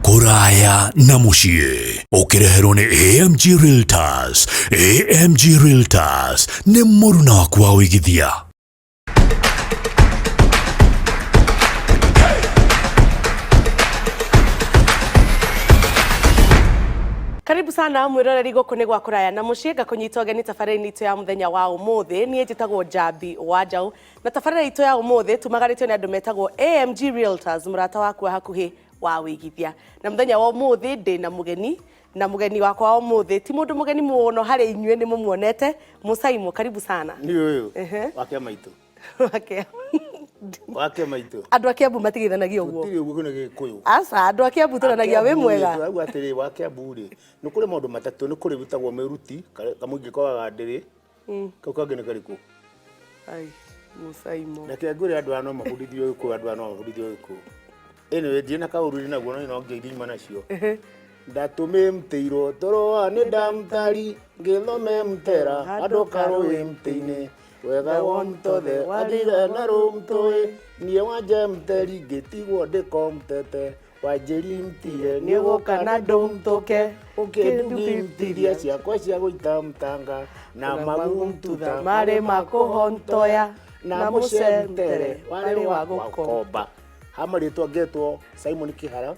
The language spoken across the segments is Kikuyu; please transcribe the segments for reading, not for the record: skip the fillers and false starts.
Kũraya na mũciĩ ũkĩreherwo nĩ AMG Realtors. AMG Realtors nĩ mũruna waku wa ũigithia. Karibu sana mwiroreri guku ni gwa kuraya na muciĩ ngakunyita ũgeni tabarĩra-inĩ itũ ya mũthenya wa ũmũthĩ. Niĩ njĩtagwo Njambi wa Njaũ na tabarĩra itũ ya ũmũthĩ tumagarĩtio nĩ andũ metagwo AMG Realtors, mũrata waku wa hakuhĩ wa wĩigithia. Na mũthenya wa ũmũthĩ ndĩ na mũgeni, na mũgeni wakwa wa ũmũthĩ ti mũndũ mũgeni mũno harĩ inyuĩ, nĩ mũmuonete. Mũsaimo, karibu sana. Nĩ ũyũ wake maitũ. Wake. Wake maitũ. Andũ a Kiambu matigeithanagia ũguo. Tũtirĩ ũguo kwĩna Gĩkũyũ. Aca, andũ a Kiambu tũranagia wĩ mwega. Tũrauga atĩrĩ, wa Kiambu rĩ, nĩ kũrĩ maũndũ matatũ, nĩ kũrĩ wĩtagwo mĩruti, kamũingĩ kogaga ndĩrĩ, kau kangĩ nĩ karĩkũ? Ai, Mũsaimo. Reke ngwĩre andũ aya no mabundithio Gĩkũyũ, andũ aya no mabundithio Gĩkũyũ. Anyway, ndirĩ na kaũru ndĩ naguo, no no ngeithi nyuma nacio. Ndatũmĩ mtĩirwo toro nĩ ndamtari ngĩthome mtera andũ karũĩ mtĩ-inĩ wega wontothe wathire na rũmtũĩ niĩ wanje mteri ngĩtigwo ndĩko mtete wanjĩri mtire nĩũgũka na ndũmtũke ũkĩndugi mtithia ciakwa cia gũita mtanga na magu mtutha marĩ makũhontoya na mũce mtere warĩ wa gũkomba. Ha marĩtwa ngetwo Simon Kĩhara,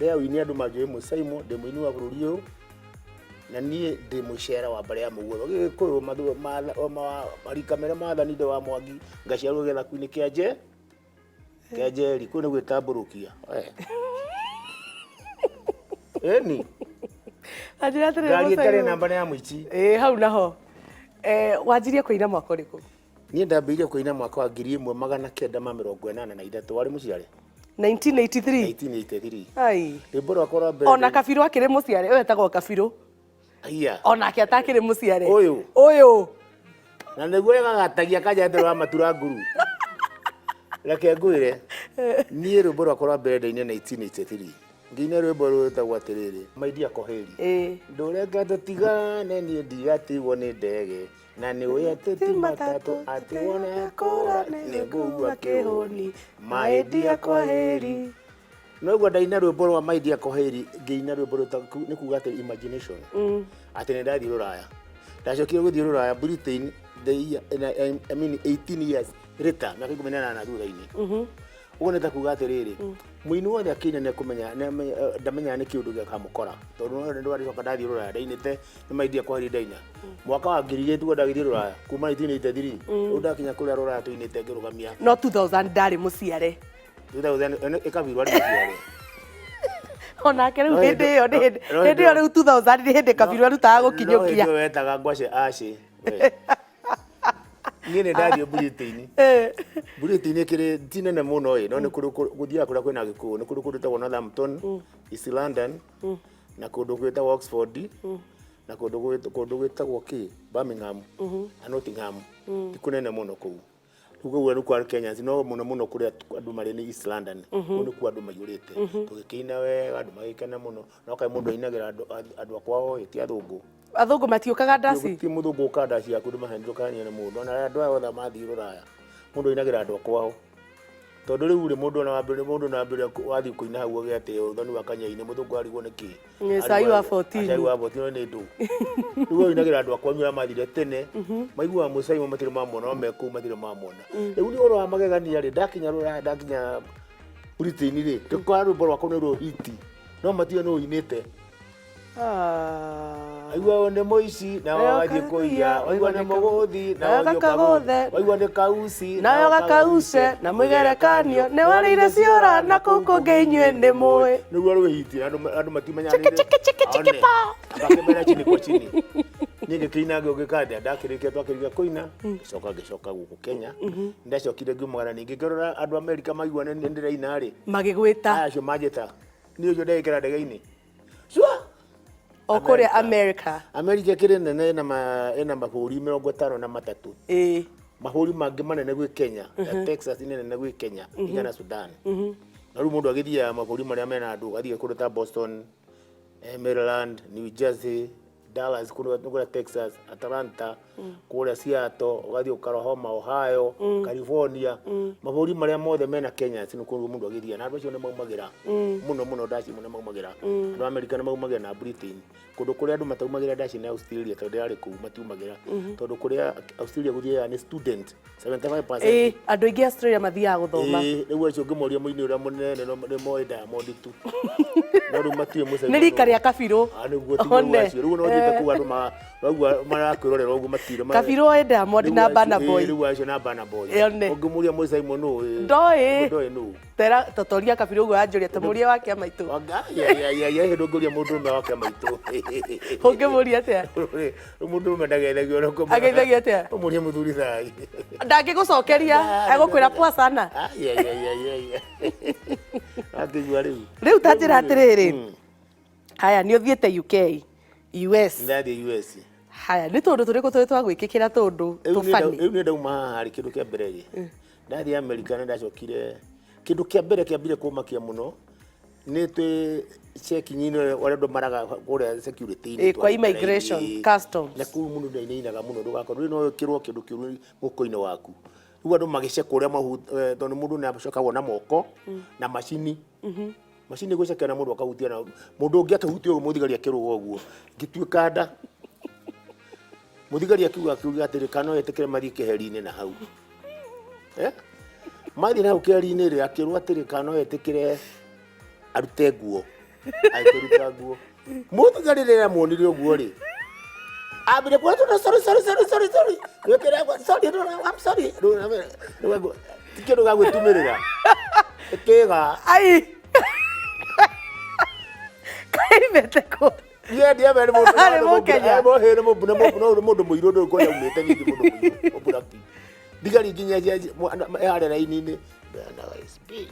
rĩa ũini andũ manjũĩ Mũsaimo, ndĩ mũini wa bũrũri ũyũ na niĩ ndĩ mũcera wa mbarĩ ya Mũguotho. Gĩkũyũ marika marĩa mathanire wa Mwangi, ngaciarwo gĩthaku-inĩ kĩa nje kĩa Njeri, kũu nĩ gwĩtambũrũkia. Ĩni Anjĩra atĩrĩrĩ, ngari ĩtarĩ Mũsaimo. namba nĩ ya mũici. Ĩĩ, hau naho. Wanjirie kũina mwaka ũrĩkũ? Niĩ ndambĩrĩirie kũina mwaka wa 1983, warĩ mũciare? 1983. 1983. Ai. Rwĩmbo rwakwa rwa mbere. Ona Kabirũ akĩrĩ mũciare, ũyũ etagwo Kabirũ. Aya. Onake atakĩrĩ mũciare. Ũyũ. Ũyũ. Na nĩguo ĩgagatagia kanja ndĩro wa matura nguru. Reke ngwĩre, niĩ rwĩmbo rwakwa rwa mbere ndainire 1983. Ngĩina rwĩmbo rwĩtagwo atĩrĩrĩ, My dear Koheri. Ndũreka tũtigane niĩ ndigatigwo nĩ ndege na nĩ ũĩ atĩ ti matatũ atĩ wona kũra nĩ ngũigua kĩhũni my dear Kwaheri. Noguo ndaina rwĩmbo rwa My dear Kwaheri, ngĩina rwĩmbo rwĩtagwo nĩ kuga atĩ imagination atĩ nĩ ndathiĩ rũraya. Ndacokire gũthiĩ rũraya Britain the year, I mean 18 years later, mĩaka 18 thutha-inĩ. Ũguo nĩ ta kuga atĩrĩrĩ, mũini wothe akĩina nĩ ekũmenya, ndamenyaga nĩ kĩũndũ gĩkamũkora, tondũ no nĩ ndĩracoka ndathiĩ rũraya ndainĩte nĩ My dear Kwaheri ndaina mwaka wa 2000 tuo ndagĩthiĩ rũraya kuma 1983, rĩu ndakinya kũrĩa rũraya tũinĩte ngĩrũgamia. No 2000 ndarĩ mũciare. 2000 ĩkabirwo arĩ mũciare. Onake rĩu No hĩndĩ ĩyo nĩ hĩndĩ no hĩndĩ ĩyo rĩu 2000 nĩ hĩndĩ Kabirũ arutaga No gũkinyũkia. hĩndĩ ĩyo wetaga ngwacĩ acĩ. Niĩ nĩ ndathiĩ Britain. Britain ĩkĩrĩ ti nene mũno ĩ, no nĩ kũrĩ gũthiaga kũrĩa kwĩna Gĩkũyũ, nĩ kũrĩ kũndũ gwĩtagwo Northampton, East London, na kũndũ gwĩtagwo Oxford, na kũndũ gwĩtagwo kĩ Birmingham na Nottingham. Ti kũnene mũno kũu. Rĩu kũu nĩ kwa Kenyans, no mũno mũno kũrĩa andũ marĩ nĩ East London. Kũu nĩkuo andũ maiyũrĩte. Tũgĩkĩina wega, andũ magĩkena mũno. No kaĩ mũndũ ainagĩra andũ a kwao ĩ, ti athũngũ. Athũngũ matiũkaga ndaci? Ti mũthũngũ ũkaga ndaci yaku ndũmahe ndũkanie na mũndũ. Ona andũ aya othe mathiĩ rũraya, mũndũ ainagĩra andũ a kwao. Tondũ rĩu rĩ, mũndũ ona wambĩrĩria, mũndũ ona wambĩrĩria wathiĩ kũina hau ũgĩe atĩ ũthoni wa kanyainĩ, mũthũngũ arigwo nĩ kĩ? Nĩ cai wa 14. Cai wa 14 nĩ ndũ. Rĩu ũinagĩra andũ a kwanyu arĩa mathire tene, maiguaga mũcai matirĩ mamona, no me kũu matirĩ mamona. Rĩu nĩ ũhoro wa magegania rĩ, ndakinya rũraya, ndakinya Britain rĩ, ngĩkora rwĩmbo rwakwa nĩ rũhiti, no matiũĩ nũ ũinĩte. Waigua nĩ mũici na wagathiĩ kũiya, waigua nĩ mũgũthi na wathiĩ ũkagũthe, waigua nĩ kauci nayo gakauce na mwĩgerekanio nĩ warĩire ciũra na kũu kũngĩ inyuĩ nĩ mũĩ. Nĩguo rwĩhiti andũ matimenyanĩire. Chiki, chiki, chiki, chiki, pa. Akakĩmera chini kwa chini. Niĩ ngĩkĩina ngĩũgĩka atĩa, ndakĩrĩkia twakĩrĩkia kũina, ngĩcoka ngĩcoka gũkũ Kenya. Ndacokire ngiumagara ningĩ ngĩrora andũ Amerika maigua nĩ ndĩraina rĩ. Magĩgwĩta. Aya acio manjĩta. Niĩ ũcio ndegĩkĩra ndege-inĩ. Cua! O kũrĩa America. America ĩkĩrĩ nene ĩna mabũrũri 53. Mabũrũri mangĩ manene gwĩ Kenya, ta Texas nĩ nene gwĩ Kenya, nginya na Sudan. Na rĩu mũndũ agĩthiaga mabũrũri marĩa mena andũ, agathiĩ kũndũ ta Boston, Maryland, New Jersey, Dallas kũrĩa Texas, Atlanta, kũrĩa Seattle, ũgathiĩ Oklahoma, Ohio, California, mabũrũri marĩa mothe mena Kenya nĩ kũndũ mũndũ agĩthiĩ na andũ acio nĩ maumagĩra mũno mũno ndaci mũno maumagĩra. Andũ a America nĩ maumagĩra na Britain. Kũndũ kũrĩa andũ mataumagĩra ndaci nĩ Australia tondũ ndĩrarĩ kũu matiumagĩra. Tondũ kũrĩa Australia gũthiaga nĩ student 75%. Ĩĩ, andũ aingĩ Australia mathiaga gũthoma. Ĩĩ, rĩu acio ũngĩmoria mũini ũrĩa mũnene nĩ moĩ Diamond tu. No rĩu matiũĩ Mũcai Nĩ rika rĩa kabirũ. Ah, nĩguo tiguo One. rĩu acio. Rĩu no thiĩte kũu andũ raigua marakwĩrorera ũguo matirĩ Kabirũ oĩ Diamond na Burna Boy. Rĩu acio na Burna Boy. One. Ũngĩmũria Mũcai Simon nũ? Ndoĩ. Ndoĩ nũ? Tera totoria kabirũ ũguo anjũria tũmũrie wa kĩama itũ. Hĩndĩ ũngĩũria mũndũrũme wa kĩama itũ. Ũngĩmũria atĩa? Rĩu mũndũrũme ndageithagio ona ũkĩmwĩra- Ageithagio atĩa? Ũmũrie mũthuri thai. Ndangĩgũcokeria egũkwĩra poa sana. Akĩigua rĩu. Rĩu ta njĩra atĩrĩrĩ. Haya nĩ ũthiĩte UK, US. Ndathiĩ US. Haya nĩ tũndũ tũrĩkũ tũrĩ twa gwĩkĩkĩra tũndũ Rĩu niĩ tũbani? rĩu niĩ ndauma haha rĩ kĩndũ kĩa mbere rĩ ndathiĩ America nĩ ndacokire kĩndũ kĩa mbere kĩambire kũmakia mũno nĩ twĩ checking-inĩ ũrĩa andũ maraga kũrĩa security-inĩ Ĩ, kwa immigration, customs. Na kũu mũndũ ndainainaga mũno ndũgakorwo rĩu no wĩkĩrwo kĩndũ kĩũru mũhuko-inĩ waku. Rĩu andũ magĩcekwo ũrĩa tondũ mũndũ nĩ acekagwo na moko na macini. Macini gũcekera mũndũ akahutia na mũndũ ũngĩ akĩhutia ũguo mũthigari akĩrũga ũguo ngĩtuĩka nda. Mũthigari akiuga akiuga atĩrĩ kana no etĩkĩre mathiĩ keheri-inĩ na hau. Eh? Mathiĩ na hau keheri-inĩ rĩ akĩrwo atĩrĩ kana no etĩkĩre arute nguo. Akĩruta nguo. Mũthigari rĩrĩa muonire ũguo rĩ ambire kuga tondũ sorry sorry sorry sorry sorry Wĩkĩre sorry no, no, I'm sorry Rĩu ti kĩndũ gĩa gwĩtumĩrĩra kĩga. Ai. Kaimĩte kũ? Niĩ ndiamenya nĩ mũndũ Arĩ Mũkenya. nĩ mũndũ mũirũ ndũĩ kũrĩa aumĩte ningĩ mũndũ mũirũ mũburaki thigari nginya harĩa raini-inĩ ndanaga speed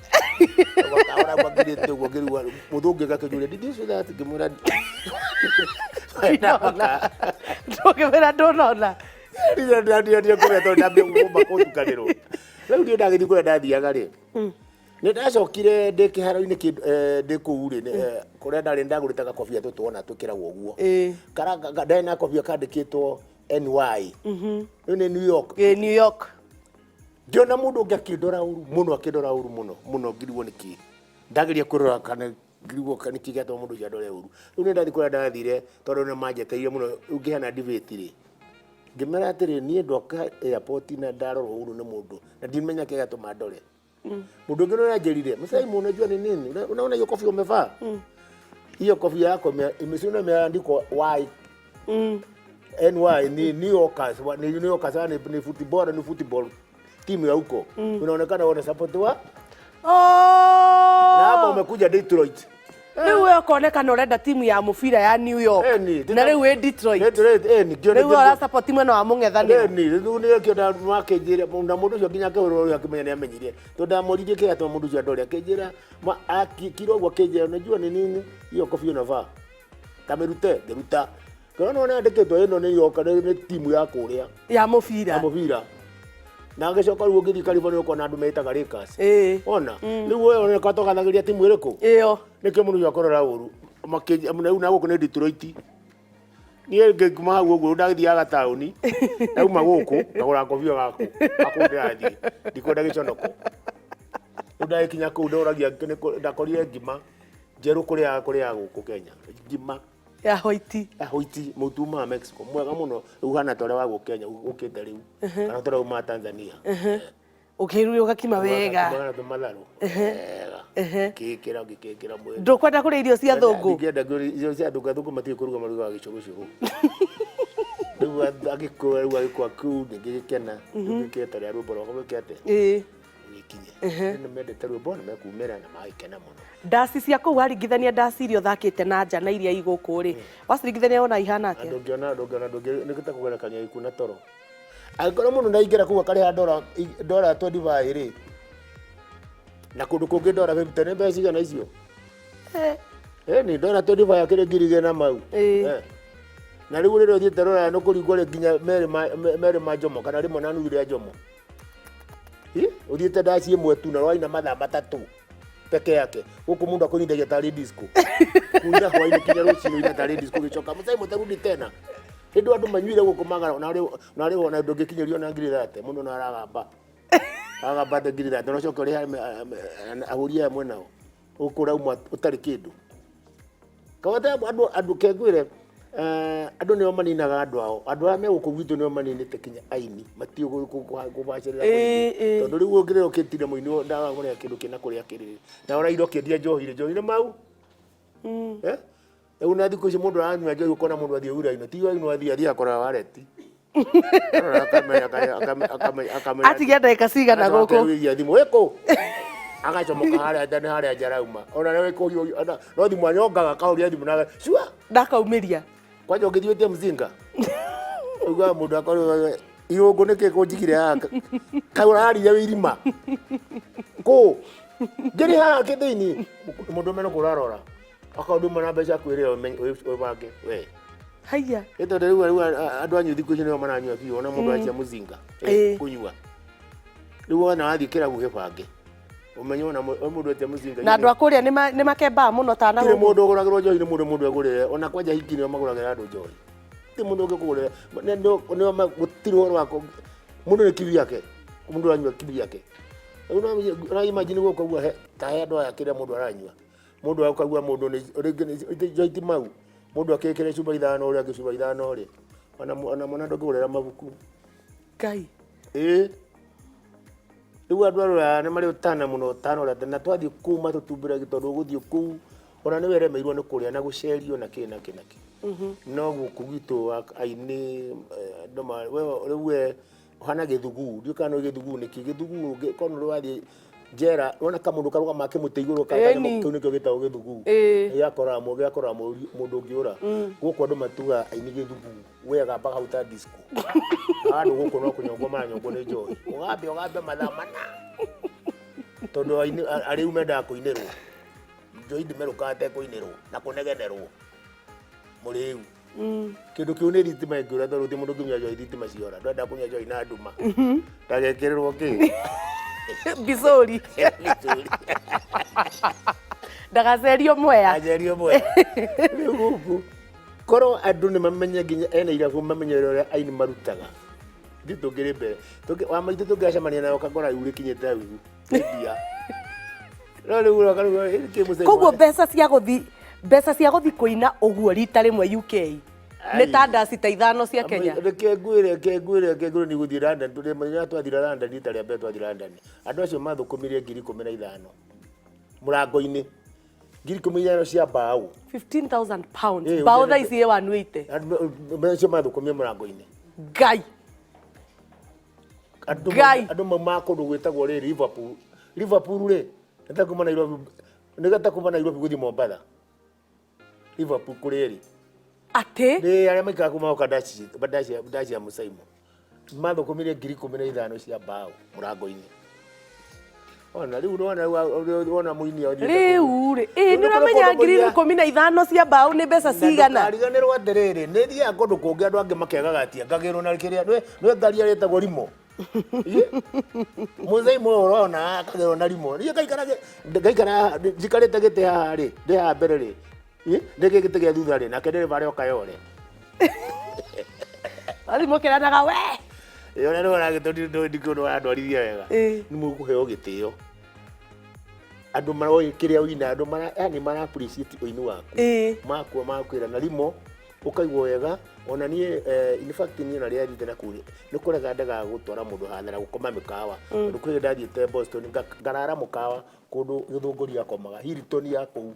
wakahora makirĩte ũguo ngĩrigwo mũthũngũ gakĩnjũria did you see that ngĩmwĩra Ndinona. Ndũngĩmwĩra ndũnona. Ndiria kũrĩa tondũ ndambia gũkũmba kũtukanĩrwo. Rĩu niĩ ndagĩthiĩ kũrĩa ndathiaga rĩ nĩ ndacokire ndĩ kĩharo-inĩ ndĩ kũu rĩ kũrĩa ndarĩ ndagũrĩte gakobia tũtũ ona twĩkĩragwo ũguo. Ndarĩ na kobia kandĩkĩtwo NY. Rĩu nĩ New York. Ĩ, New York. Ngĩona mũndũ ũngĩ akĩndora ũru mũno akĩndora ũru mũno mũno ngirigwo nĩkĩ. Ndageria kwĩrora kana ngirigwo nĩkĩ gĩatũma mũndũ ũcio andore ũru. Rĩu nĩ ndathiĩ kũrĩa ndathire tondũ nĩ manjetereire mũno rĩu ngĩheana debate rĩ. Ngĩmera atĩrĩ niĩ ndoka airport na ndarorwo ũru nĩ mũndũ na ndimenya kĩrĩa gĩatũma ndore. Mũndũ ũngĩ nĩ anjĩrire, Mũcai unajua ni nini? Unaona hiyo kofia umevaa? Hiyo kofia yako imesiona imeandikwa Y NY ni New Yorkers, ni New Yorkers ni football, ni football timu ya huko. Unaonekana wana support wa Oh! na hapa umekuja Detroit. Rĩu we ũkonekana ũrenda timu ya mũbira ya New York. Eni, Na rĩu wĩ Detroit. Detroit, eni, ngĩona Rĩu ũra support mwena wa mũng'ethanĩro. Eni, rĩu nĩ kĩo makĩnjĩra na mũndũ ũcio nginya akĩhũrwo rĩu akĩmenya nĩ amenyire. Tondũ ndamũririe kĩrĩa gĩatũma mũndũ ũcio andore akĩnjĩra kiro ũguo akĩnjĩra unajua ni nini hiyo kofia unavaa. Kamĩrute, ngĩruta. Ngĩona nĩ yandĩkĩtwo ĩno nĩ York nĩ timu ya kũrĩa Ya mũbira. ya mũbira. Na ngĩcoka rĩu ũngĩthiĩ California ũkona andũ metaga Lakers. Ona rĩu we oneka tũgathagĩria timu ĩrĩkũ? Ĩyo. Nĩkĩo mũndũ ũcio akorora ũru. Rĩu na gũkũ nĩ Detroit. Niĩ ngĩkuma hau ũguo ndagĩthiaga taũni ndauma gũkũ ngagũra kobia gaku gakũ ndĩrathiĩ ndikwenda gĩconoko. Rĩu ndagĩkinya kũu ndoragia ndakorire ngima njerũ kũrĩa kũrĩa gũkũ Kenya ngima Ya hoiti. ya hoiti mũtu umaga Mexico mwega mũno rĩu ũhana ta ũrĩa wa gũkũ Kenya ũkĩte rĩu kana ta ũrĩa umaga Tanzania. Ũkĩruga ũgakima wega. Ũgakima na tũmatharũ wega ngĩkĩra ngĩkĩra mwĩrĩ. Ndũkwenda kũrĩa irio cia thũngũ? Ndingĩenda kũrĩa irio cia thũngũ, athũngũ matiũĩ kũruga marugaga gĩcũgũcũgũ. Rĩu agĩkũa rĩu agĩkũa kũu ngĩgĩkena rĩu ngĩkĩeterera rwĩmbo rwakwa rwĩke atĩa rũgĩkinye. Nĩ mendete rwĩmbo na mekumĩra na magĩkena mũno. Ndaci cia kũu waringithania ndaci iria ũthakĩte na nja na iria i gũkũ rĩ, waciringithania wona ihana atĩa? Ndũngĩona ndũngĩona ndũngĩ nĩ ta kũgerekania gĩkuũ na toro. Angĩkorwo mũndũ ndaingĩra kũu akarĩha ndora 25 rĩ na kũndũ kũngĩ ndora 50 nĩ mbeca cigana icio? Nĩ ndora 25 akĩrĩ 2,000 na mau. Na rĩu rĩrĩa ũthiĩte rũraya nĩ kũringwo rĩ nginya merĩ ma njomo kana rĩmwe na nuthu rĩa njomo. Ũthiĩte ndaci ĩmwe tu na waina mathaa matatũ. Peke yake gũkũ mũndũ akũnyithagia tarĩ disco kuina hwainĩ kinya rũcinĩ ina tarĩ disco gĩcoka mũcai mũtarudi tena hĩndĩ andũ manyuire gũkũ magara na rĩ ona ndũngĩkinyĩrio na 30,000 mũndũ na aragamba agamba te 30,000 na ũcoke ũrĩhe ahũri aya mwenao gũkũ ũrauma ũtarĩ kĩndũ. Kawate andũ andũ kengwire andũ nĩo maninaga andũ ao andũ arĩa me gũkũ gwitũ nĩo maninĩte kinya aini matiũ kũbacĩrĩra tondũ rĩu ũngĩrĩa ũkĩtire mũini ndagagũrĩa kĩndũ kĩna kũrĩa kĩrĩrĩ na ũraira ũkĩendia njohi rĩ njohi nĩ mau. Eh? Rĩu na thikũ ici mũndũ aranyua njohi ũkona mũndũ athiĩ wĩra-inĩ ti wĩra-inĩ athiĩ athiĩ akora wareti. Akamenya Atigia ndagĩka cigana gũkũ? Akawĩgia thimũ ĩkũ agacomoka harĩa nja nĩ harĩa nja arauma ona nawe kũrio ona no thimũ anyongaga akaũria thimũ na cua Ndakaumĩria. Kwanja ũngĩthiĩ wĩtie mzinga ugaga mũndũ akorwo irũngũ nĩkĩ kũnjigire haha kaĩ ũrarire wĩ irima kũ ngĩrĩ haha kĩthĩinĩ mũndũ ũmwe no kũrarora akorwo nduma na mbeca kwĩrĩra ũbange we. Haiya. Nĩ tondũ rĩu rĩu andũ anyu thikũ ici nĩo maranyua biũ ona mũndũ acia mũzinga kũnyua rĩu wona wathiĩ kĩrabu gĩbange ũmenye ona mũndũ etia mũzinga. Na andũ a kũrĩa nĩ makembaga mũno ta na Tirĩ gũkũ. Mũndũ ũgũragĩrwo njohi nĩ mũndũ mũndũ egũrĩre ona kwanja hiki nĩo magũragĩra andũ njohi ti mũndũ ũngĩkũgũrĩra nĩo gũtirĩ ũhoro wa mũndũ nĩ kiu yake mũndũ aranyua kiu yake. Rĩu no imagine gũkũ ũguo ta he andũ aya kĩrĩa mũndũ aranyua mũndũ akagua mũndũ nĩ rĩngĩ njohi ti mau mũndũ akĩkĩre cuba ithano ũrĩa angĩ cuba ithano rĩ ona ona mwana ndũngĩgũrĩra mabuku. Ngai. Ĩĩ rĩu andũ a rũraya nĩ marĩ ũtana mũno ũtana ũrĩa na twathiĩ kũu matũtumbũragia tondũ ũgũthiĩ kũu ona nĩ weremeirwo nĩ kũrĩa na gũcerio na kĩ na kĩ na kĩ no gũkũ gwitũ aini andũ rĩu we ũhana gĩthuguu ndiũ kana nĩ gĩthuguu nĩkĩ gĩthuguu korwo nĩ wathiĩ njera wona kamũndũ karũgama kĩmũtĩ igũrũ kĩu nĩkĩo gĩtagwo gĩthuguu gĩakoraga gĩakoraga mũndũ ũngĩũra gũkũ andũ matugaga aini gĩthuguu we agambaga hau ta disco andũ gũkũ no kũnyongwo maranyongwo nĩ njohi ũgambe ũgambe mathaa mana tondũ arĩu mendaga kũinĩrwo njohi ndĩmerũkaga tekũinĩrwo na kũnegenerwo mũrĩu kĩndũ kĩu nĩ thitima ĩngĩũra tondũ ti mũndũ ũngĩnyua njohi thitima ciora ndwenda kũnyua njohi na nduma ndagekĩrĩrwo kĩ Mbicũri. Ndagacerio mwea. Acerio mwea rĩu gũkũ korwo andũ nĩ mamenye nginya ene irabu mamenye ũrĩa aini marutaga ithuĩ tũngĩrĩ mbere wa maitũ tũngĩacemania nayo ũkakora rĩu rĩkinyĩte hau mbia no rĩu ũroka rĩu kĩ mũcene Koguo mbeca cia gũthi kũina ũguo rita rĩmwe UK nĩ ta ndaci ta ithano cia Kenya. Reke ngwĩre reke ngwĩre reke ngwĩre nĩ gũthiĩ London tũrĩ mũthenya twathira London rita rĩa mbere twathira London andũ acio mathũkũmire 15,000 mũrango-inĩ 15,000 cia mbaũ. 15,000 pounds. Mbaũ thaa ici ĩ 180. Andũ acio mathũkũmire mũrango-inĩ. Ngai. Ngai. Andũ maumaga kũndũ gwĩtagwo rĩ Liverpool Liverpool rĩ nĩ ta kuma Nairobi nĩ ta kuma Nairobi gũthiĩ Mombatha Liverpool kũrĩ ĩrĩ. Atĩ? Nĩ arĩa maikaraga kuma gũka ndaci ya Mũcaimo mathũkũmire 15,000 cia mbaũ mũrango-inĩ. Ona rĩu wona wona mũini athiĩte Rĩu rĩ ĩ Rĩu nĩ nĩ ũramenya kũndũ ngiri kũrĩa- ikũmi na ithano cia mbaũ nĩ mbeca cigana? Ndũkariganĩrwo atĩrĩrĩ nĩ thiaga kũndũ kũngĩ andũ angĩ makegagatia ngagĩrwo na kĩrĩa nĩ ngari ĩrĩa ĩtagwo rimo Mũthei mũyũ ũrona akagĩrwo na rimo niĩ ngaikara ngaikara njikarĩte gĩtĩ haha rĩ ndĩ haha mbere rĩ ndĩ gĩtĩ gĩa thutha rĩ nake ndereba arĩ o Kayole. Wathiĩ mũkĩranaga we. Ĩ ũrĩa rĩu aragĩtũndĩ ndikũndũ arandwarithia wega nĩ mũkũheo gĩtĩo andũ maroĩ kĩrĩa ũina andũ mara yani mara appreciate ũini waku makua makwĩra na rimo ũkaigua wega ona niĩ in fact niĩ na rĩrĩa thiĩte na kũu nĩ kũrega ndegaga gũtwara mũndũ hathara gũkoma mĩkawa tondũ kwĩ hĩndĩ ndathiĩte Boston ngarara mũkawa kũndũ gĩthũngũri akomaga Hilton ya kũu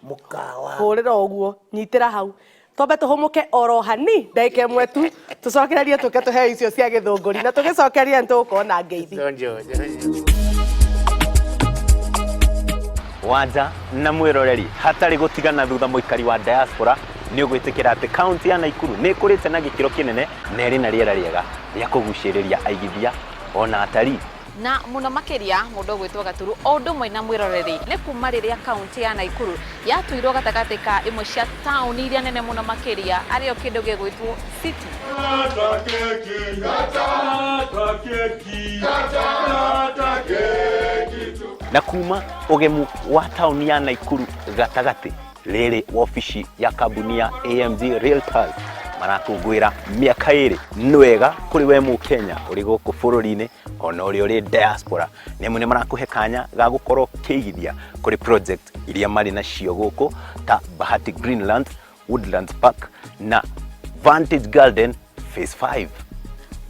mũkawa. Hũrĩra ũguo nyitĩra hau twambe tũhũmũke oro hani ndagĩka ĩmwe tu tũcokererie tũke tũheo icio cia gĩthũngũri na tũgĩcokeria nĩ tũgũkorwo na ngeithi. Wanja na mwĩroreri hatarĩ gũtigana thutha mũikari wa diaspora nĩ ũgwĩtĩkĩra atĩ kaunti ya Naikuru nĩ ĩkũrĩte na gĩkĩro kĩnene na ĩrĩ na rĩera rĩega rĩa kũgucĩrĩria aigithia ona atarii. Na mũno makĩria mũndũ ũgwĩtwo Gaturu o ũndũ ũmwe na mwĩroreri nĩ kuma rĩrĩa kaunti ya Naikuru yatuirwo gatagatĩ ka imwe cia taũni iria nene mũno makĩria arĩo kĩndũ gĩgwĩtwo city. Na kuma ũgemu wa taũni ya Naikuru gatagatĩ rĩrĩ wabici ya kambuni ya AMG Realtors marakũngũĩra mĩaka ĩrĩ. Nĩ wega kũrĩ we mũkenya ũrĩ gũkũ bũrũri-inĩ ona ũrĩa ũrĩ diaspora, nĩ amu nĩ marakũhe kanya ga gũkorwo ũkĩigithia kũrĩ project iria marĩ nacio gũkũ ta Bahati Greenlands, Woodlands Park na Vantage Garden Phase 5.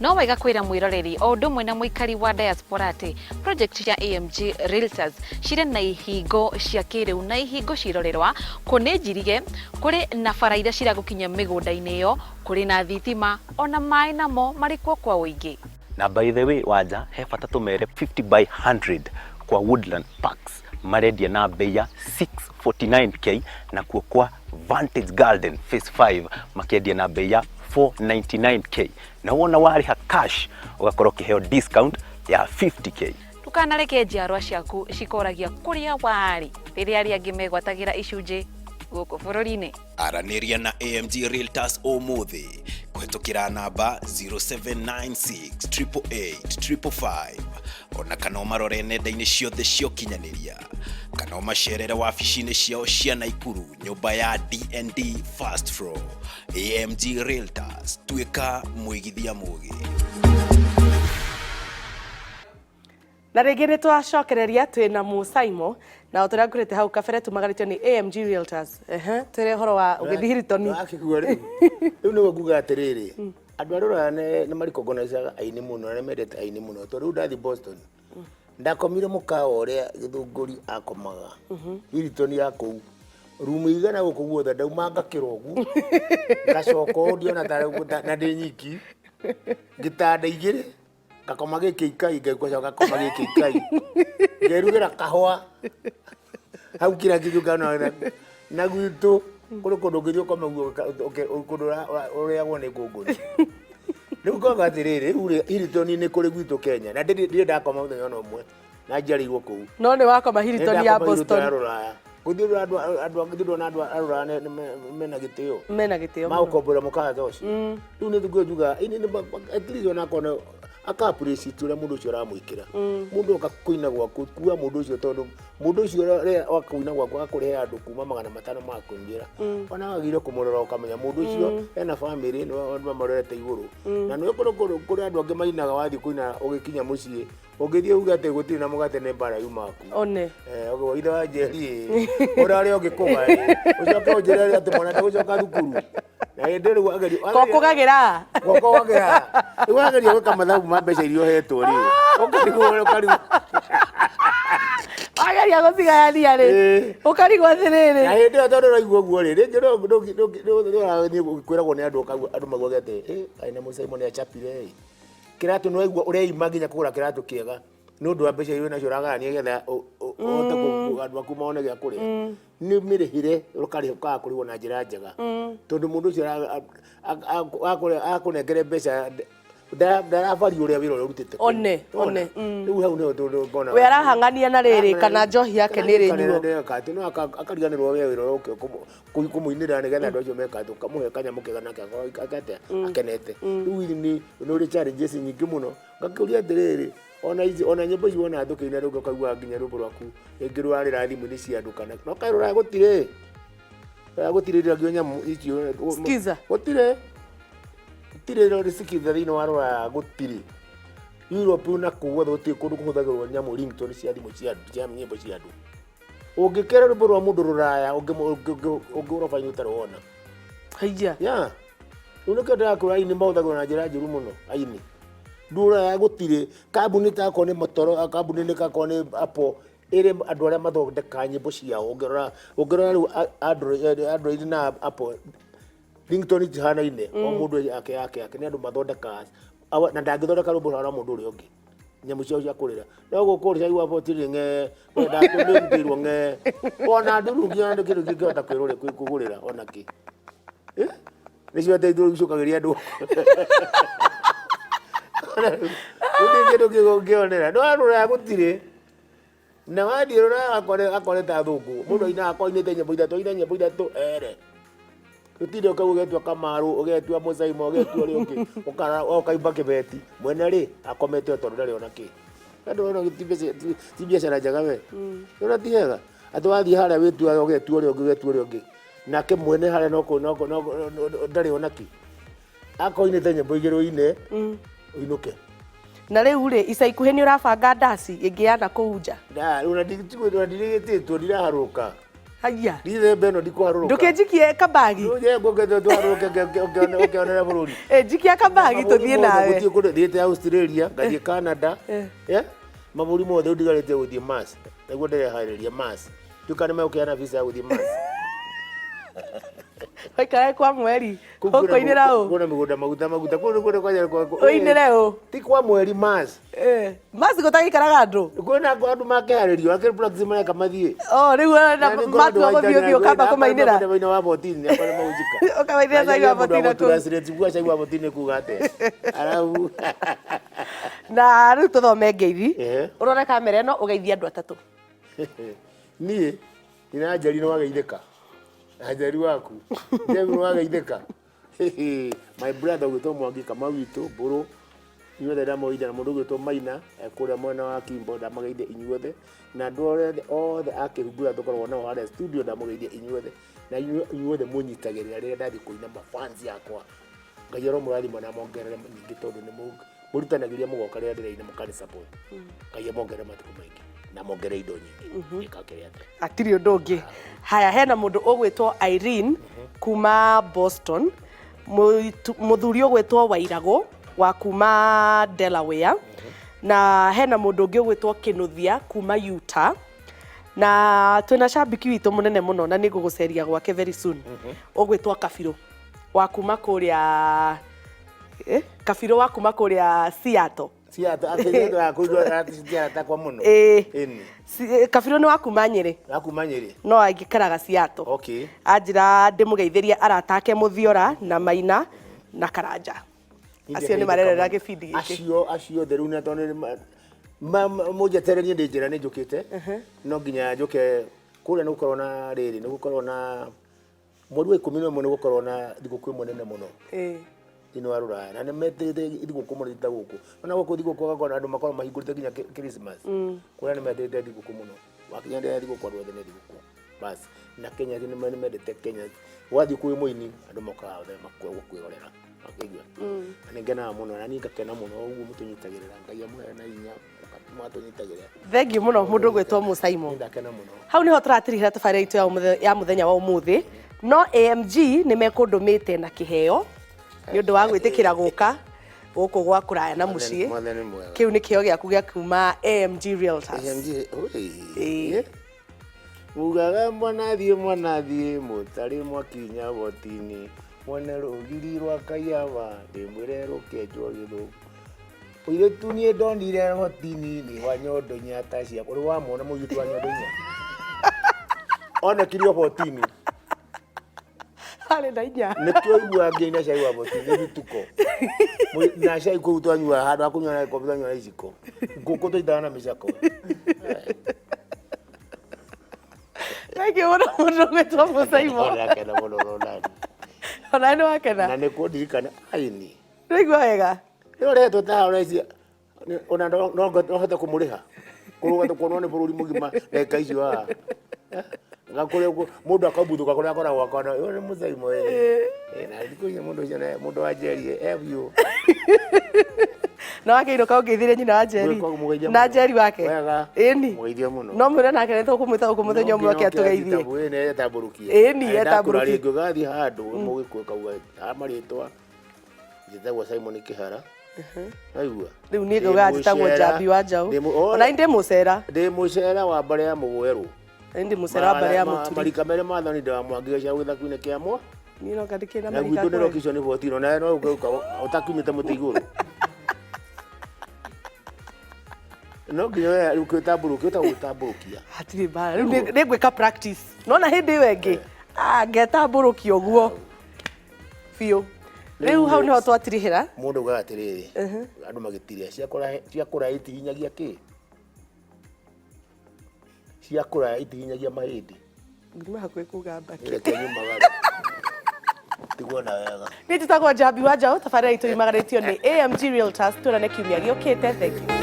No wega kwĩra mwĩroreri o ũndũ ũmwe na mũikari wa diaspora atĩ project cia AMG Realtors cirĩ na ihingo cia kĩrĩu na ihingo cirorerwa kũ nĩ njirige, kũrĩ na bara iria ciragũkinyia mĩgũnda-inĩ ĩyo, kũrĩ na thitima ona maĩ namo marĩ kuo kwa ũingĩ. Na by the way Wanja, he bata tũmere 50 by 100 kwa Woodland Parks marendia na bei ya 649K, nakuo kwa Vantage Garden Phase 5 makendia na bei ya 499K, na wona warĩha cash ũgakorwo ũkĩheo discount ya 50K. Ndũkanareke njiarwa ciaku cikoragia kũrĩa warĩ rĩrĩa arĩa angĩ megwatagĩra icunjĩ gũkũ bũrũri-inĩ. Aranĩria na AMG Realtors ũmũthĩ kũhetũkĩra namba 0796 888 555, ona kana ũmarore nenda-inĩ ciothe cia ũkinyanĩria, kana ũmacerere wabici-inĩ ciao cia Naikuru nyũmba ya D&D First Floor. AMG Realtors, tuĩka mũigithia mũgĩ. Na rĩngĩ nĩ twacokereria twĩ na Mũsaimo, na o ta ũrĩa ngwĩrĩte hau kabere tumagarĩtio nĩ AMG Realtors. Ehe, twĩre ũhoro wa ũgĩthiĩ Hilton. Wakĩgua rĩu rĩu nĩguo nguga atĩrĩrĩ, andũ a rũraya nĩ marikogonicaga aini mũno na nĩ mendete aini mũno, tondũ rĩu ndathiĩ Boston ndakomire mũkawa ũrĩa Gĩthũngũri akomaga, Hilton ya kũu, rumu igana gũkũ guothe, ndauma ngakĩra ũguo ngacoka ũũ ndiona na ndĩ nyiki, gĩtanda igĩrĩ, ngakoma gĩkĩ ikai, ngacoka ngakoma gĩkĩ ikai, ngerugĩra kahũa hau kĩrĩa kĩngĩ na gwitũ kũrĩ kũndũ ũngĩthiĩ ũkome guo kũndũ ũrĩagwo nĩ ngũngũni. Rĩu ngoga atĩrĩrĩ, rĩu rĩ Hilton nĩ kũrĩ gwitũ Kenya, na ndirĩ ndakoma mũthenya ona ũmwe na njiarĩirwo kũu. No nĩ wakoma Hilton ya Nĩndakoma Hilton Boston. ya Rũraya. Gũthiĩ andũ gũthiĩ ndona andũ a Rũraya mena gĩtĩo. Mena gĩtĩo mũno. Magũkombora mũkawa ta ũcio. Rĩu nĩ tũkũĩ njugaga, ini at least onakorwo aka appreciate ũrĩa mũndũ ũcio ũramwĩkĩra. Mũndũ oka kũina gwaku, kua mũndũ ũcio, tondũ mũndũ ũcio ũrĩa oka kũina gwaku agakũrehe andũ kuma 500 makũingĩra. Ona wagĩrĩire kũmũrora ũkamenya mũndũ ũcio ena family, nĩ andũ mamũrorete igũrũ. Na nĩ kũrĩ andũ angĩ mainaga, wathiĩ kũina ũgĩkinya mũciĩ, ũngĩthiĩ uge atĩ gũtirĩ na mũgate nĩ mbara yuma ku. One. Ũguo ithe wa Njeri ũrarĩa ũngĩkũga ĩ, ũcoke ũnjĩre atĩ mwana ndegũcoka thukuru. Na hĩndĩ rĩu ageria Kokũgagĩra. Gokũgagĩra. Rĩu ageria gwĩka mathabu ma mbeca iria ũhetwo rĩ, ũkarigwo ũkarigwo. Wageria gũcigayania rĩ, ũkarigwo atĩrĩrĩ. Na hĩndĩ ĩyo tondũ ũraigua ũguo rĩ, rĩngĩ ndũrathiĩ kwĩragwo nĩ andũ ũkaigua andũ maugaga atĩ kaĩ na Mũcaimo nĩ achapire ĩ. Kĩratũ nĩ waigua ũreima nginya kũgũra kĩratũ kĩega nĩ ũndũ wa mbeca iria wĩnacio ũragayania nĩgetha ũhote andũ aku mone gĩa kũrĩa. Nĩ mĩrĩhĩre ũkarĩha ũkaga kũrĩhwo na njĩra njega, tondũ mũndũ ũcio akũnengere mbeca ndarabaria ũrĩa wĩra ũrĩa ũrutĩte kũu. One, one. Rĩu hau nĩho tondũ ngona We arahang'ania na rĩrĩ kana njohi yake nĩ ĩrĩnyuo. Atĩ no akariganĩrwo we wĩra ũrĩa ũke kũmũinĩra nĩgetha andũ acio meka atĩ ũkamũhe kanyamũ kega nake akorwo atĩa akenete. Rĩu ici nĩ ũrĩ challenges nyingĩ mũno. Ngakĩũria atĩrĩrĩ, ona ici ona nyĩmbo ici wona tũkĩina rĩu ũkaigua nginya rwĩmbo rwaku rĩngĩ rwarĩra thimũ-inĩ cia andũ kana no kaĩ rũraya gũtirĩ, rũraya gũtirĩ rĩragio nyamũ icio. Skiza. Gũtirĩ, gũtirĩ rori skiza thĩinĩ wa rũraya, gũtirĩ Europe na kũu guothe gũtirĩ kũndũ kũhũthagĩrwo nyamũ ringtone cia thimũ cia andũ, cia nyĩmbo cia andũ. Ũngĩkera rwĩmbo rwa mũndũ rũraya ũngĩhũrwo baini ũtarĩ wona. Haiya. Ya rĩu nĩkĩo ndĩrakwĩra aini mahũthagĩrwo na njĩra njũru mũno. Aini rũraya gũtirĩ kambuni ta akorwo nĩ Motoro, kambuni nĩ akorwo nĩ Apple ĩrĩ andũ arĩa mathondekaga nyĩmbo ciao. Ũngĩrora rĩu Android na Apple ringtone itihanaine, o mũndũ yake yake yake, nĩ andũ mathondekaga na ndangĩthondeka rwĩmbo rwa mũndũ ũrĩa ũngĩ, nyamũ ciao cia kũrĩra. No gũkũ rĩ caigua botiri ng'e wenda kũmĩrutĩirwo ng'e ona nduru nginya kĩndũ kĩngĩhota kwĩgũrĩra ona kĩ. Nĩcio atĩ ithuĩ icũkagĩria andũ gũtirĩ kĩndũ kĩngĩonera. No rũraya gũtirĩ, na wathiĩ rũraya akore ta athũngũ, mũndũ ainaga akorwo ainĩte nyĩmbo ithatũ, aine nyĩmbo ithatũ ere gũtirĩ ũkau ũgetua Kamaru, ũgetua Mũcaimo, ũgetua ũrĩa ũngĩ, ũkaimba kĩbeti mwene rĩ akomete o tondũ ndarĩ ona kĩ. Andũ ona ti mbeca- ti- ti biacara njega we. Ũrĩa ti hega. Atĩ wathiĩ harĩa wĩtuaga ũgetua ũrĩa ũngĩ ũgetua ũrĩa ũngĩ. Nake mwene harĩa no kũ- no kũ- no kũ- no- no- ndarĩ ona kĩ. Akorwo inĩte nyĩmbo igĩrĩ ũine ũinũke. Na rĩu rĩ, ica ikuhĩ nĩ ũrabanga ndaci ĩngĩ ya na kũu nja? Na ona ndirĩgĩtĩtwo ndiraharũrũka. Haiya. Ndithemba ĩno ndikũharũrũka. Ndũkĩnjikie kabagi. Nje ngũke tũharũrũke ũkĩonere bũrũri. Ĩ, njikia kabagi tũthiĩ nawe. Gũthiĩ kũndũ thiĩte Australia, ngathiĩ Canada. Eh? Mabũrũri mothe ndigarĩte gũthiĩ Mars. Nĩguo ndĩreharĩria Mars. Nduka nĩ megũkĩheana visa ya gũthiĩ Mars. Waikara kwa mweri. Kũu kwĩna Ũkũinĩra ũ? Kwĩna mĩgũnda maguta maguta. Kũu nĩkuo kwanja kwa Ũinĩre ũ? Ti kwa mweri Mars. Eh, Mars gũtagĩikaraga andũ. Kwĩna andũ makeharĩrio, akĩrĩ practice mareka mathiĩ. Oh, rĩu ona matua gũthiĩ ũthiĩ ũkamba kũmainĩra. Maina wa botini nĩ akora maujika. Ũkamainĩra cai wa botini kũu. Translate kuga cai wa botini kuga atĩa. Arabu. Na rĩu tũthome ngeithi. Ehe. Ũrore kamera ĩno ũgeithie andũ atatũ. Niĩ nina Njeri nĩ wageithĩka. Na Njeri waku. Njeri nĩ wageithĩka. My brother ũgwĩtwo Mwangi Kamau witũ Mbũrũ. Inyuothe ndamũgeithia na mũndũ ũgwĩtwo Maina e kũrĩa mwena wa Kimbo ndamũgeithia inyuothe. Na andũ othe othe a Kĩhungura tũkoragwo nao harĩa studio ndamũgeithia inyuothe. Na inyuothe mũnyitagĩrĩra rĩrĩa ndathiĩ kũina mafans yakwa. Ngai aromũrathima na amongerere nyingĩ tondũ nĩ mũrutanagĩria mũgoka rĩrĩa ndĩraina mũkani support. Ngai amongerere matukũ maingĩ na amongerere indo nyingĩ. Ĩka kĩrĩa atĩa. Hatirĩ ũndũ ũngĩ. Haya, hena mũndũ ũgwĩtwo Irene kuma Boston, mũthuri ũgwĩtwo Wairagũ wa kuma Delaware, na hena mũndũ ũngĩ ũgwĩtwo Kĩnũthia kuma Utah, na twĩna cambiki witũ mũnene mũno na nĩ ngũgũceria gwake very soon, ũgwĩtwo Kabirũ wa kuma kũrĩa Kabirũ wa kuma kũrĩa Seattle. Seattle, akĩria andũ a kũigua aratiarata kwa mũno. Ĩĩ. Ĩni. Kabirũ nĩ wa kuma Nyĩrĩ. Wa kuma Nyĩrĩ. No angĩkaraga Seattle. Okay. Anjĩra ndĩmũgeithĩrie arata ake Mũthiora na Maina na Karanja. Acio nĩ marerera gĩbindi gĩkĩ. Acio acio othe rĩu nĩ tondũ nĩ mũnjetererie ndĩ njĩra nĩ njũkĩte. No nginya njũke kũrĩa nĩ gũkorwo na rĩrĩ nĩ gũkorwo na mweri wa 11 nĩ gũkorwo na thigũkũ ĩmwe nene mũno. Thĩinĩ wa rũraya na nĩ metĩte thigũkũ mũno ta gũkũ ona gũkũ thigũkũ ũgakora andũ makorwo mahingũrĩte nginya Christmas. Kũrĩa nĩ metĩte thigũkũ mũno wakinya ndĩa thigũkũ andũ othe nĩ thigũkũ bas na Kenya nĩ mendete Kenya wathiĩ kwĩ mũini andũ mokaga othe gũkwĩrorera makĩigua na nĩ ngenaga mũno na niĩ ngakena mũno ũguo mũtũnyitagĩrĩra Ngai amũhe na hinya mũgatũnyitagĩrĩra. Thengiũ mũno mũndũ ũgwĩtwo Mũsaimo. Nĩ ndakena mũno. Hau niho tũratirihĩra tabarĩra itũ ya mũthenya wa ũmũthĩ no AMG nĩ mekũndũmĩte na kĩheo nĩ ũndũ wa gwĩtĩkĩra gũka gũkũ gwa kũraya na mũciĩ. Mwathani mwega. Kĩu nĩ kĩheo gĩaku gĩa kuma AMG Realtors. AMG, oi. Mugaga mwanathiĩ mwanathiĩ mũtarĩ mwakinya botini mwene rũgiri rwa Kaiaba ndĩmwĩre rũkĩenjwo gĩthũngũ. Mũirĩtu niĩ ndonire botini nĩ wa nyondo inya ta cia ũrĩ wamuona mũirĩtu wa nyondo inya onekirio botini Arĩ na inya. Nĩkĩo iguaga ngĩina cai wa botini nĩ bituko. Na cai kũu twanyuaga handũ ha kũnyua na gĩkombe twanyua na iciko. Ngũkũ twaitaga na mĩcakwe. Thank you mũno mũndũ ũgwĩtwo Mũsaimo. Ndakena mũno Ronald. Ona nĩ wakena. Na nĩ kũndirikana aini. Nĩwaigua wega. Nĩ ũretwo ta ũreci ona no hote kũmũrĩha. Kũrũga kuonwo nĩ bũrũri mũgima ndagĩka icio haha. Gakũrĩa mũndũ akabuthũka kũrĩa akoragwo akona ũyũ nĩ Mũsaimo ĩ. Na thikũ ici mũndũ ũcio mũndũ wa Njeri e biũ. Na wakĩinũka ũngeithirie nyina wa Njeri. Mũgeithia Na mũno. Njeri wake. Wega. Ĩni. Mũgeithia mũno. No mwĩre nake nĩ tũkũmwĩta gũkũ mũthenya ũmwe oke atũgeithie. Ĩni etambũrũkie. Ĩni, etambũrũkie. Rĩngĩ ũgathiĩ handũ mũgĩkũyũ kauga ha marĩtwa njĩtagwo Simon Kĩhara. Waigua? Rĩu niĩ ngauga njĩtagwo Njambi wa Njaũ. Ona ndĩ mũcera. Ndĩ mũcera wa mbarĩ ya Mũgwerũ. Ndĩ mũcera wa mbarĩ ya Mũturi. Marika merĩ mathoni ndĩramwangire gĩcagũ gĩthaku-inĩ kĩa mwa. Niĩ no ngandĩkĩre na Na marika gwitũ nĩ akwa. rokicwo nĩ botino nawe no ũgĩũka ũtakiumĩte mũtĩ igũrũ. No nginya we rĩu kwĩtambũrũkia ũtagwo gwĩtambũrũkia. Hatirĩ mbara. Rĩu nĩ ngwĩka practice. Nona hĩndĩ ĩyo ĩngĩ. Ah, ngetambũrũkia ũguo. Biũ. Rĩu hau nĩho twatirihĩra. Mũndũ augaga atĩrĩrĩ, andũ magĩtiria cia kũraya itihinyagia kĩ? Cia kũraya itihinyagia mahĩndĩ. Ngima hakuhĩ kuga mbakĩ. Reke nyumagare. Tigwo na wega. Niĩ njĩtagwo Njambi wa Njaũ, tabarĩra itũ yumagarĩtio nĩ AMG Realtors. Tuonane kiumia gĩũkĩte. Thank you.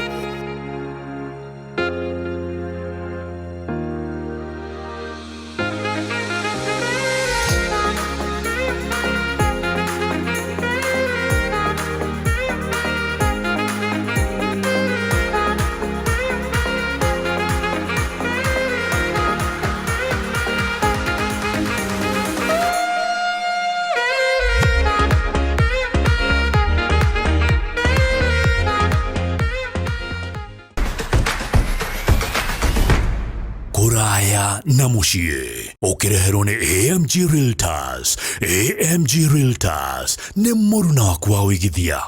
Kũraya na mũciĩ ũkĩreherwo nĩ AMG Realtors. AMG Realtors nĩ mũruna waku wa ũigithia.